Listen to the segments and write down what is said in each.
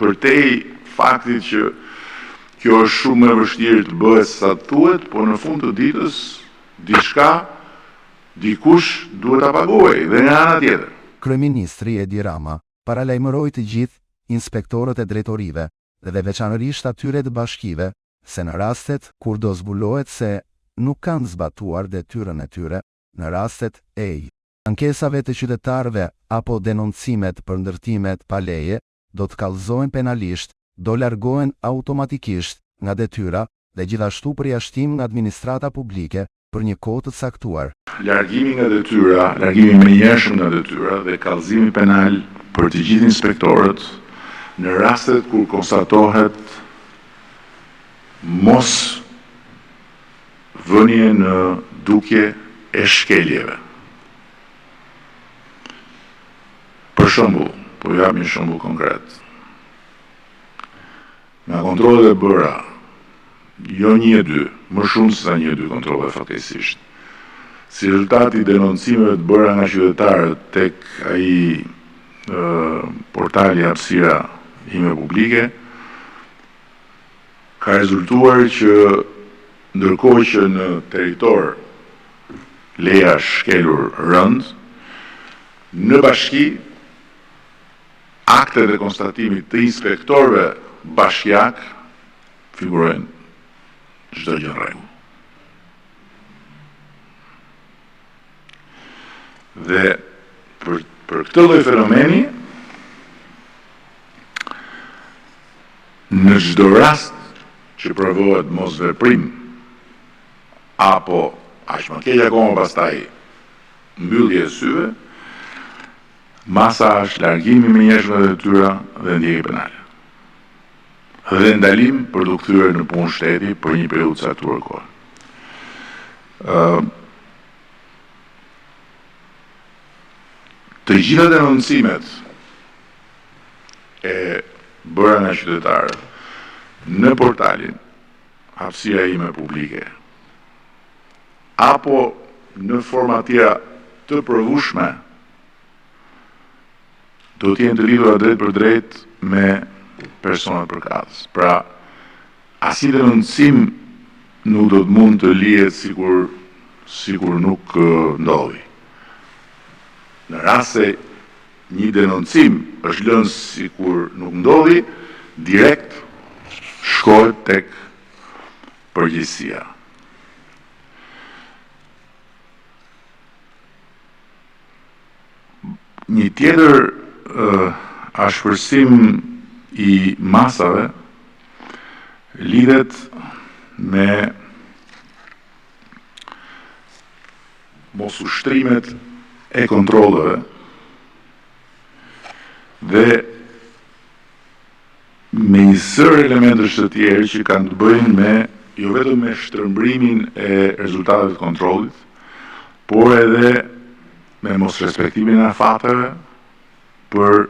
Përtej faktit që kjo është shumë më e vështirë të bëhet se sa të thuhet, por në fund të ditës diçka dikush duhet ta paguajë dhe nga ana tjetër. Kryeministri Edi Rama paralajmëroi të gjithë inspektorët e drejtorive dhe veçanërisht atyre të bashkive se në rastet kur do zbulohet se nuk kanë zbatuar detyrën e tyre në rastet e ankesave të qytetarëve apo denoncimet për ndërtimet pa leje, do të kallëzohen penalisht, do largohen automatikisht nga detyra dhe gjithashtu përjashtim nga administrata publike për një kohë të caktuar. Largimi nga detyra, largimi i menjëhershëm nga detyra dhe kallëzimi penal për të gjithë inspektorët në rastet kur konstatohet mos vënie në dukje e shkeljeve. Për shembull, po ju jap një shembull konkret. Nga kontrollet e bëra, jo një e dy, më shumë se sa një e dy kontrolle fatkeqësisht. Si rezultat i denoncimeve të bëra nga qytetarët tek ai portali Hapësira ime publike, ka rezultuar që ndërkohë që në territor leja është shkelur rëndë, në bashki aktet e konstatimit të inspektorëve bashkiakë figurojnë çdo gjë në rregull. Dhe për për këtë lloj fenomeni në çdo rast që provohet mosveprim apo aq më keq akoma pastaj mbyllje e syve, masa është largimi i menjëhershëm nga detyra dhe ndjekje penale. Dhe ndalim për t'u kthyer në punë shteti për një periudhë të caktuar kohe. Ë Të gjitha denoncimet e bëra nga qytetarët në portalin Hapësira ime publike apo në forma tjera të provueshme do të jenë të lidhura drejtpërdrejt me personat përkatës. Pra, asnjë denoncim nuk do të mund të lihet sikur sikur nuk ndodhi. Në rast se një denoncim është lënë sikur nuk ndodhi, direkt shkohet tek përgjegjësia. Një tjetër ashpërsim i masave lidhet me mosushtrimet e kontrolleve dhe me një sërë elementësh të tjerë që kanë të bëjnë me jo vetëm me shtrembërimin e rezultateve të kontrollit, por edhe me mosrespektimin e afateve për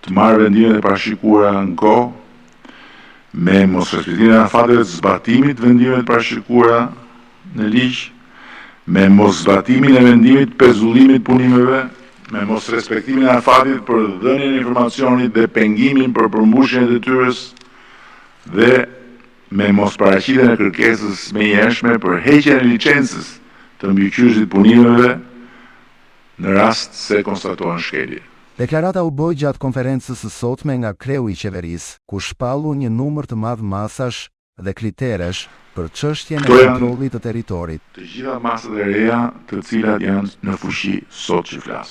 të marrë vendimet e parashikuara në kohë, me mosrespektimin e afateve të zbatimit të vendimeve të parashikuara në ligj, me moszbatimin e vendimit të pezullimit të punimeve, me mosrespektimin e afatit për dhënien e informacionit dhe pengimin për përmbushjen e detyrës dhe me mosparaqitjen e kërkesës së menjëhershme për heqjen e licencës të mbikëqyrësit të punimeve në rast se konstatohen shkelje. Deklarata u bë gjatë konferencës së sotme nga kreu i qeverisë, ku shpallu një numër të madh masash dhe kriteresh për çështjen e Këto janë kontrollit të territorit. të gjitha masat e reja të cilat janë në fuqi sot që flasim.